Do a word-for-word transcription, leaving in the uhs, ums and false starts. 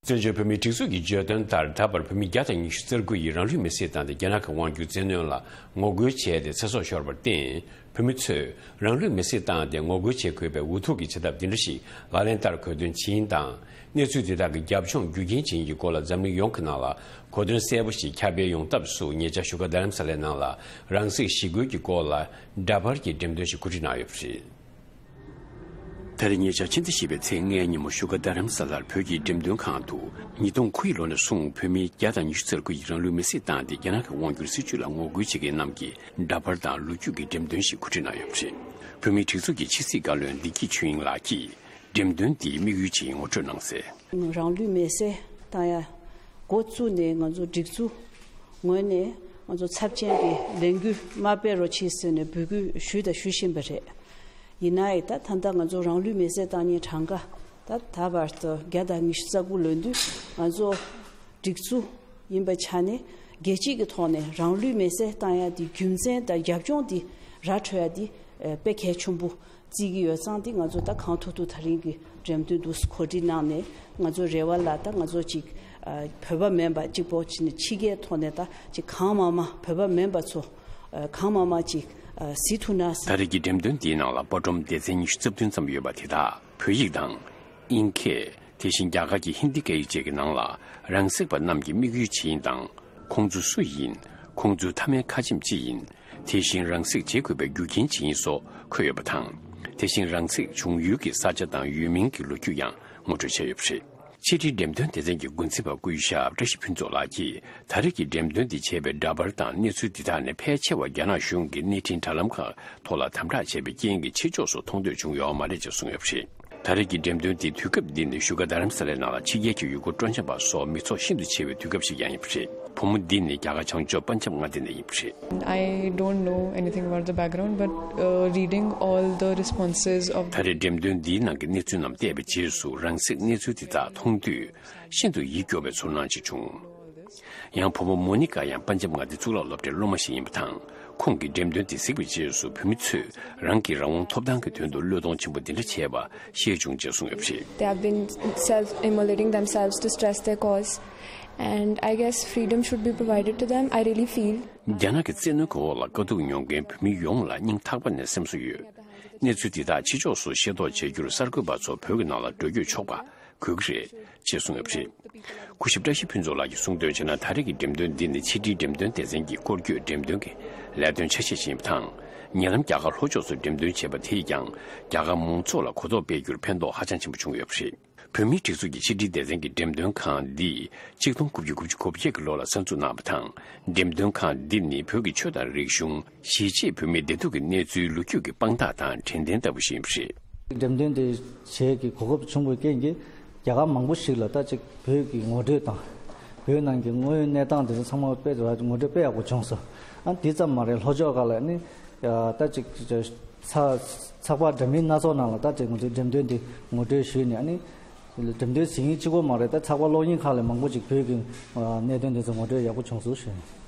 བཙན་བྱོལ་བོད་མིའི་སྒྲིག་འཛུགས་ཀྱིས་བརྗོད་དོན་ལྟར། ད་བར་བོད་མི་བརྒྱ་དང་ཉི་ཤུ་རྩ་དགུ་ཡིས་རང་ལུས་མེར་སྲེག་བཏང་སྟེ། རྒྱ་ནག་གི་དབང་སྒྱུར་བཙན་གནོན་ལ་ངོ་རྒོལ་བྱས་ཏེ་ཚེ་སྲོག་ཤོར་བར་བརྟེན། བོད་མི་ཚོས་རང་ལུས་མེར་སྲེག་བཏང་སྟེ་ངོ་རྒོལ་བྱེད་དགོས་པའི་འུ་ཐུག་གི་བྱེད་ཐབས་འདི་འདྲ་ཞིག་ལག་ལེན་བསྟར་དགོས་དོན་ཇི་ཡིན་དང་། གནས་ཚུལ་འདི་དག་གི་རྒྱབ་ལྗོངས་རྒྱུ་རྐྱེན་ཇི་ཡིན་གྱི་སྐོར་ལ། འཛམ་གླིང་ཡོངས་ཀྱི་ནང་ལ་གོ་དོན་གསལ་པོ་ཞིག་ཁྱབ་སྤེལ་ཡོང་ཐབས་སུ། ཉེ་ཆར་བཞུགས་སྒར་རྡ་རམ་ས་ལའི་ནང་ལ་རང་སྲེག་ཞི་རྒོལ་གྱི་སྐོར་ལ་འདྲ་པར་གྱི་འགྲེམས་སྟོན་ཞིག་གོ་སྒྲིག་གནང་ཡོད་པ་རེད། ད་རེས་ཉེ་ཆར་ཕྱི་ཟླ་བཞི་པའི་ཚེས་ལྔའི་ཉིན་མོ། བཞུགས་སྒར་རྡ་རམ་ས་ལར་བོད་ཀྱི་འགྲེམས་སྟོན་ཁང་དུ། ཉིས་སྟོང་དགུ་ཡི་ལོ་ནས་བཟུང་བོད་མི་བརྒྱ་དང་ཉི་ཤུ་རྩ་དགུ་ཡིས་རང་ལུས་མེར་སྲེག་བཏང་སྟེ། རྒྱ་ནག་གི་དབང་སྒྱུར་སྲིད་བྱུས་ལ་ངོ་རྒོལ་བྱེད་མཁན་རྣམས་ཀྱི་འདྲ་པར་དང་ལོ་རྒྱུས་ཀྱི་འགྲེམས་སྟོན་ཞིག་གོ་སྒྲིག་གནང་ཡོད་པ་རེད། བོད་མིའི་སྒྲིག་འཛུགས་ཀྱི་ཕྱི་སྲིད་བཀའ་བློན་བདེ་སྐྱིད་ཆོས་དབྱིངས་ལགས་ཀྱིས་འགྲེམས་སྟོན་འདིའི་དམིགས་ཡུལ་ཇི་ཡིན་ངོ་སྤྲོད་གནང་གསལ། རང་ལུས་མེར་སྲེག་བཏང་ཡ་འགོ་བཙུགས་ནས། ང་ཚོ་སྒྲིག་འཛུགས་ངོས་ནས་ང་ཚོ་ཚབས་ཆེན་གྱི་ལས་འགུལ་མ་སྤེལ་རོགས་གྱིས་ཟེར་ནས་འབོད་སྐུལ་ཞུས་དང་ཞུ་བཞིན་པ་རེད། ཡིན་ན་ཡང་ད་ད་ལྟ་ང་ཚོ་རང་ལུས་མེར་སྲེག་བཏང་མཁན་གྲངས་ཀ་ད་ད་བར་དུ་བརྒྱ་དང་ཉི་ཤུ་རྩ་དགུ་ལོན་དུས། ང་ཚོ་སྒྲིག་འཛུགས་ཡིན་པའི་ཆ་ནས་རྒྱལ་སྤྱི་གི་ཐོག་ནས་རང་ལུས་མེར་སྲེག་བཏང་ཡ་དེ་རྒྱུ་མཚན་དང་རྒྱབ་ལྗོངས་དེ་ར་འཕྲོད་ཡ་དེ་དཔེ་གལ་ཆེན་པོ་བརྩི་གི་ཡོད་ཙང་། དེ་ང་ཚོ་ད་གང་ཐུབ་ཐུབ་ད་རིང་གི་འགྲེམས་སྟོན་འདུག་གོ་སྒྲིག་གནང་ནས། ང་ཚོ་རེ་བ་ལ་ད་ང་ཚོ་ཅིག་ཨ་བོད་པ་མིན་པ་གཅིག་པོ་བྱས་ནས་ཕྱི་རྒྱལ་ཐོག་ནས་ད་ཅིག་གང་མང་མང་བོད་པ་མིན་པ་ཚོ་ཨ་གང་མང་མང་ཅིག་ཨ་གཟིགས་ཐུབ་ན་ཟེར། ད་རེས་ཀྱི་འགྲེམས་སྟོན་འདིའི་ནང་ལ་པར་སྒྲོམ་སྡེ་ཚན་ཉི་ཤུ་རྩ་བདུན་ཙམ་ཡོད་པ་དེ་དག་བོད་ཡིག་དང་། དབྱིན་སྐད། དེ་བཞིན་རྒྱ་གར་གྱི་ཧིན་དི་སྐད་ཡིག་བཅས་ཀྱི་ནང་ལ། རང་སྲེག་པ་རྣམས་ཀྱི་དམིགས་ཡུལ་ཇི་ཡིན་དང་། ཁོང་ཚོ་སུ་ཡིན། ཁོང་ཚོའི་མཐའ་མའི་ཁ་ཆེམས་ཅི་ཡིན། དེ་བཞིན་རང་སྲེག་བྱེད་དགོས་པའི་རྒྱུ་རྐྱེན་ཇི་ཡིན་སོགས་འཁོད་ཡོད་པ་དང་། དེ་བཞིན་རང་སྲེག་བྱུང་ཡུལ་གྱི་ས་ཆ་དང་ཡུལ་མིང་གི་ལོ་རྒྱུས་ཡང་ངོ་སྤྲོད་བྱས་ཡོད་པ་རེད། ཕྱི་དྲིལ་འགྲེམས་སྟོན་སྡེ་ཚན་གྱི་འགོ་འཛིན་པ་སྐུ་ཞབས་བཀྲ་ཤིས་ཕུན་ཚོགས་ལགས་ཀྱིས། ད་རེས་ཀྱི་འགྲེམས་སྟོན་འདི་བྱས་པའི་འདྲ་པར་དང་གནས་ཚུལ་འདི་དག་ནི་ཕལ་ཆེ་བ་རྒྱ་ནག་གཞུང་གི་གནས་འཕྲིན་དྲ་ལམ་ཁག་ཐོག་ལ་དམ་དྲག་བྱས་པའི་རྐྱེན་གྱིས་ཕྱི་ཕྱོགས་སུ་མཐོང་ཐོས་བྱུང་ཡོད་མ་རེད་ཅེས་གསུངས་ཡོད་པ་རེད། ད་རེས་ཀྱི་འགྲེམས་སྟོན་འདི་དུས་སྐབས་འདི་ནི་བཞུགས་སྒར་རྡ་རམ་ས་ལའི་ནང་ལ་ཕྱི་རྒྱལ་གྱི་ཡུལ་སྐོར་སྤྲོ་འཆམ་པ་སོགས་མི་ཚོགས་ཤིན་ཏུ་ཆེ་བའི་དུས་སྐབས་ཤིག་ཀྱང་ཡིན་པ་རེད། བུ་མོ་འདི་ནི་རྒྱ་གར་བྱང་ཕྱོགས་པན་ཇབ་མངའ་སྡེ་ནས་ཡིན་པ་རེད། I don't know anything about the background, but uh, reading all the responses of ད་རེས་འགྲེམས་སྟོན་འདིའི་ནང་གི་གནས་ཚུལ་རྣམས་བལྟས་པའི་རྗེས་སུ། རང་སྲེག་གནས་ཚུལ་འདི་དག་མཐོང་དུས་ཤིན་ཏུ་ཡིད་སྐྱོ་བའི་ཚོར་སྣང་ཞིག་བྱུང་། ཡང་བུ་མོ་མོ་ནི་ཀ་ཡང་པན་ཇབ་མངའ་སྡེའི་གཙུག་ལག་སློབ་གྲྭའི་སློབ་མ་ཞིག་ཡིན་པ་དང་། ཁོང་གིས་འགྲེམས་སྟོན་དེ་གཟིགས་པའི་རྗེས་སུ། བོད་མི་ཚོས་རང་གི་རང་དབང་ཐོབ་ཐང་གི་དོན་དུ་བློས་གཏོང་ཆེན་པོ་འདི་འདྲ་བྱས་པ་ཤེས་བྱུང་ཅེས་གསུངས་ཡོད་པ་རེད། They have been self-immolating themselves to stress their cause, and I guess freedom should be provided to them. I really feel རྒྱ་ནག་གི་བཙན་གནོན་གྱི་འོག་ལ་དཀའ་སྡུག་མྱོང་མཁན་བོད་མི་ཡོངས་ལ་སྙིང་ཐག་པ་ནས་སེམས་གསོ་ཡོད། གནས་ཚུལ་འདི་དག་ཕྱི་ཕྱོགས་སུ་ཤེས་རྟོགས་བྱ་རྒྱུར་གསར་འགོད་པ་ཚོ་བོད་ཀྱི་ནང་ལ་འགྲོ་སྐྱོད་ཆོག་པ་དགོས་ཀྱི་རེད་ཅེས་གསུངས་ཡོད་པ་རེད། སྐུ་ཞབས་བཀྲ་ཤིས་ཕུན་ཚོགས་ལགས་ཀྱིས་གསུངས་དོན་བྱས་ན། ད་རེས་ཀྱི་འགྲེམས་སྟོན་འདི་ནི་ཕྱི་དྲིལ་འགྲེམས་སྟོན་སྡེ་ཚན་གྱི་སྐོར་སྐྱོད་འགྲེམས་སྟོན་གྱི་ལས་དོན་ཆ་ཤས་ཤིག་ཡིན་པ་དང་། ཉེ་ལམ་རྒྱ་གར་ལྷོ་ཕྱོགས་སུ་འགྲེམས་སྟོན་བྱས་པ་དེས་ཀྱང་རྒྱ་གར་མང་ཚོགས་ལ་གོ་རྟོགས་སྤེལ་རྒྱུར་ཕན་ཐོགས་ཧ་ཅང་ཆེན་པོ་བྱུང་ཡོད་པ་རེད། བོད་མིའི་སྒྲིག་འཛུགས་ཀྱི་ཕྱི་དྲིལ་སྡེ་ཚན་གྱི་འགྲེམས་སྟོན་ཁང་འདི་གཅིག་སྟོང་དགུ་བརྒྱ་དགུ་བཅུ་གོ་བརྒྱད་ཀྱི་ལོ་ལ་གསར་འཛུགས་གནང་བ་དང་། འགྲེམས་སྟོན་ཁང་འདི་ནི་བོད་ཀྱི་ཆོས་དང་རིག་གཞུང་། གཞིས་བྱེས་བོད་མིའི་བདེ་སྡུག་གི་གནས་ཚུལ། ལོ་རྒྱུས་ཀྱི་དཔང་རྟགས་དང་དྲན་རྟེན་ལྟ་བུ་ཞིག་ཡིན་པ་རེད། འགྲེམས་སྟོན་དེ་བྱེད་ཀྱི་གོ་སྐབས་བྱུང་བའི་རྐྱེན་གྱིས། རྒྱ་གར་མང་པོ་ཞིག་ལ་ད་ཅིག་བོད་ཀྱི་ངོ་སྤྲོད་དང་། བོད་ནང་གི་དངོས་ཡོད་གནས་སྟངས་དེ་ཚོ་ཚང་མ་དཔེ་ངོ་སྤྲོད་དཔེ་ཡག་པོ་བྱུང་སོང་། ཨ་དེ་ཙམ་མ་རེད། ལྷོ་ཕྱོགས་ཁག་ལ་ནི་ད་ཅིག་ཚགས་ཚགས་པར་འདྲ་མིན་སྣ་ཚོགས་ནང་ལ་ད་ཅིག་ང་ཚོའི་འགྲེམས་སྟོན་དེ་ངོ་སྤྲོད་ཞུས་ནས། ཨ་ནི་འགྲེམས་སྟོན་ཟིན་གྱི་གཅིག་པོ་མ་རེད། ད་ཚགས་པར་གློག་བརྙན་ཁག་ལ་མང་པོ་ཅིག་བོད་ཀྱི་གནད་དོན་དེ་ཚོ་ངོ་སྤྲོད་ཡག་པོ་བྱུང་སོང་ཞུ།